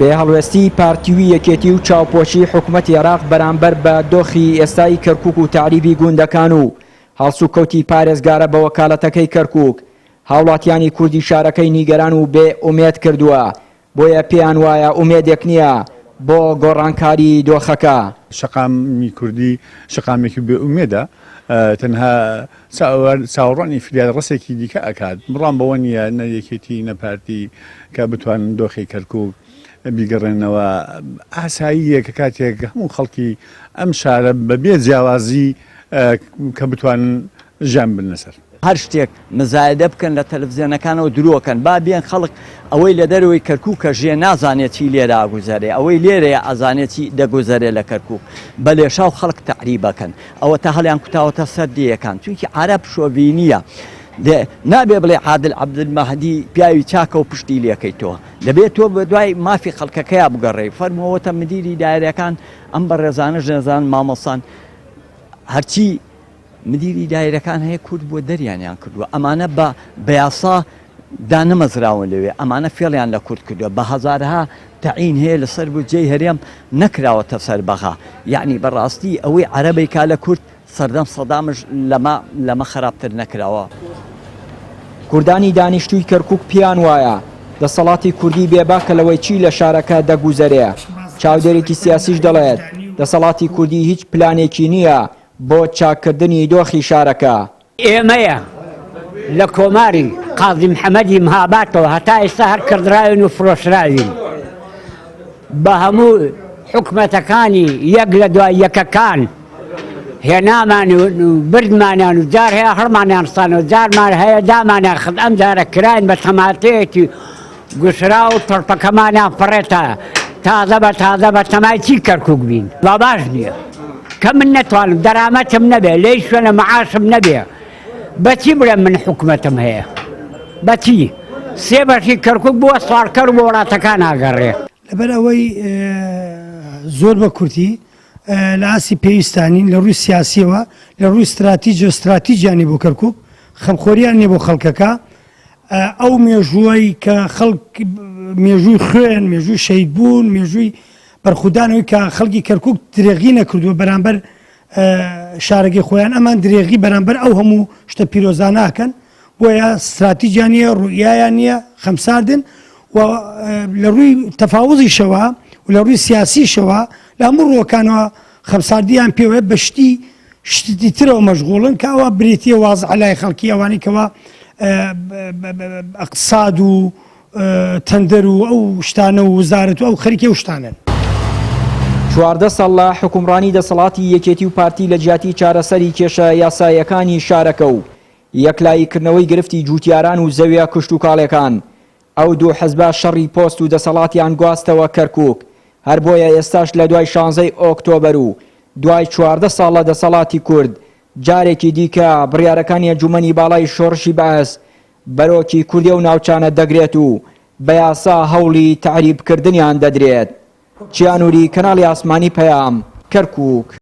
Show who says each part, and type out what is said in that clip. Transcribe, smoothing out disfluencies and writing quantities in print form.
Speaker 1: بێ هەڵوێستیی پارتی و یەکێتی و چاوپۆشیی حکومەتی عێراق بەرامبەر بە دۆخی ئێستای کەرکوک و تەعریبی گوندەکان و هەڵسوکەوتی پارێزگارە بە وەکالەتەکەی کەرکوک هاوڵاتیانی کوردی شارەکەی نیگەران و بێ ئومێد کردووە، بۆیە پێیان وایە ئومێدێک نییە بۆ گۆڕانکاری دۆخەکە.
Speaker 2: شەقامی کوردی شەقامێکی بێ ئومێدە، تەنها چاوەڕوانی فریادڕەسێکی دیکە ئەکات، بڕوام بەوە نییە نە یەکێتی نە پارتی کە بتوانن دۆخی کەرکوک بیگەڕێننەوە، ئاساییە کە کاتێک هەموو خەڵکی ئەم شارە بەبێ جیاوازی کە بتوانن ژیان ببنە سەر.
Speaker 3: هەر شتێک مزایدە بکەن لە تەلەفزیۆنەکانەوە درۆکەن با بێن خەڵک ئەوەی لە دەرەوەی کەرکوکە ژێ نازانێ چی لێرە ئەگوزەرێ ئەوەی لێرەیە ئەزانێ چی دەگوزەرێ لە کەرکوک بە لێشاو خەڵک تەعریبەکەن ئەوەتا هەڵیان کوتاوەتە سەر دێیەکان چونکی عەرەب شۆڤینیە دێ نابێ بڵێ عادل عەبدولمەهدی پیاوی چاکە و پشتی لێکەی تۆ دەبێ تۆ بە دوای مافی خەڵکەکەیا بگەڕێی فەرمووەتە مدیری دایرەکان ئەم بەڕێزانەش نەزان مامۆستان هەرچی مدیری دایرەکان هەیە کورد بووە دەریانیان کردووە ئەمانە بە بەیاسا دانەمەزراون لەوێ ئەمانە فێڵیان لە کورد کردووە بە هەزارەها تەعین هەیە لەسەر بودجەی هەرێم نەکراوەتە سەر بەغا یەعنی بەڕاستی ئەوەی عەرەبەی کا لە کورد سەردەم سەدامش لەمە لەمە خراپتر نەکراوە.
Speaker 1: کوردانی دانیشتووی کەرکوک پێیان وایە دەسەڵاتی کوردی بێباکە لەوەی چی لە شارەکە دەگوزەرێ، چاودێرێکی سیاسیش دەڵێت دەسەڵاتی کوردی هیچ پلانێکی نییە بۆ چاککردنی دۆخی شارەکە.
Speaker 4: ئێمەیە لە کۆماری قازی محەمەدی مهاباتەوە هەتا ئێستا هەر کڕدراوین و فرۆشراوین بە هەموو حکومەتەکانی یەک لە دوای یەکەکان هێنامان و بردمانیان و جار هەیە هەڵمانیان ستانەوە جارمان هەیە دامانیان خست ئەم جارە کراین بە تەماتەیەکی گوشرا و تۆرپەکەمانیان فڕێتە تازە بە تازە بە تەمای چی کەرکوک بین با باش نییە کە من نەتوانم دەرامەتم نەبێ لەی شوێنە معاشم نەبێ بەچی بڵێم من حکومەتم هەیە بەچی سێ بەشی کەرکوک بووە سواڵکەر بۆ وڵاتەکان ئاگەڕێ.
Speaker 5: لەبەر ئەوەی زۆر بە کورتی لە ئاستی پێویستا نین لە ڕووی سیاسیەوە لە ڕووی ستراتیجی و ستراتیجیان نیە بۆ کەرکوک خەمخۆریان نیە بۆ خەڵکەکە ئەو مێژووەی کە خەڵک مێژووی خوێن مێژووی شەهید بوون مێژووی بەرخودانەوەی کە خەڵکی کەرکک درێغی نەکردووە بەرامبەر شارەکەی خۆیان ئەمان درێغی بەرامبەر ئەو هەموو شتە پیرۆزاناکەن بۆیە ستراتیجیان نییە ڕوئیایان نییە خەمساردن و لە ڕووی تەفاوزیشەوە و لە ڕووی سیاسیشەوە لە هەموو ڕووەکانەوە خەمساردیان پێوەیە بە شتی شتی ترەوە مەشغوڵن کە ئەوە بریتیە وازحە لای خەڵکی ئەوانەی کەوا ئەقتساد و تەندەر و ئەو شتانە و وزارەت و ئەو خەریکی ئەو شتانەن.
Speaker 1: 14 ساڵ لە حوکمڕانی دەسەڵاتی یەکێتی و پارتی لە جیاتی چارەسەری کێشە یاساییەکانی شارەکە و یەکلاییکردنەوەی گرفتی جووتیاران و زەویە کشتوکاڵیەکان ئەو دوو حزبە شەڕی پۆست و دەسەڵاتیان گواستەوە کەرکوک، هەر بۆیە ئێستاش لە دوای شانزەی ئۆکتۆبەر و دوای 14 ساڵ لە دەسەڵاتی کورد جارێکی دیکە بڕیارەکانی ئەنجومەنی باڵای شۆڕشی بەعس بەرۆکی کوردی ئەو ناوچانە دەگرێت و بە یاسا هەوڵی تەعریبکردنیان دەدرێت. چیا نوری، کەناڵی ئاسمانی پەیام، کەرکوک.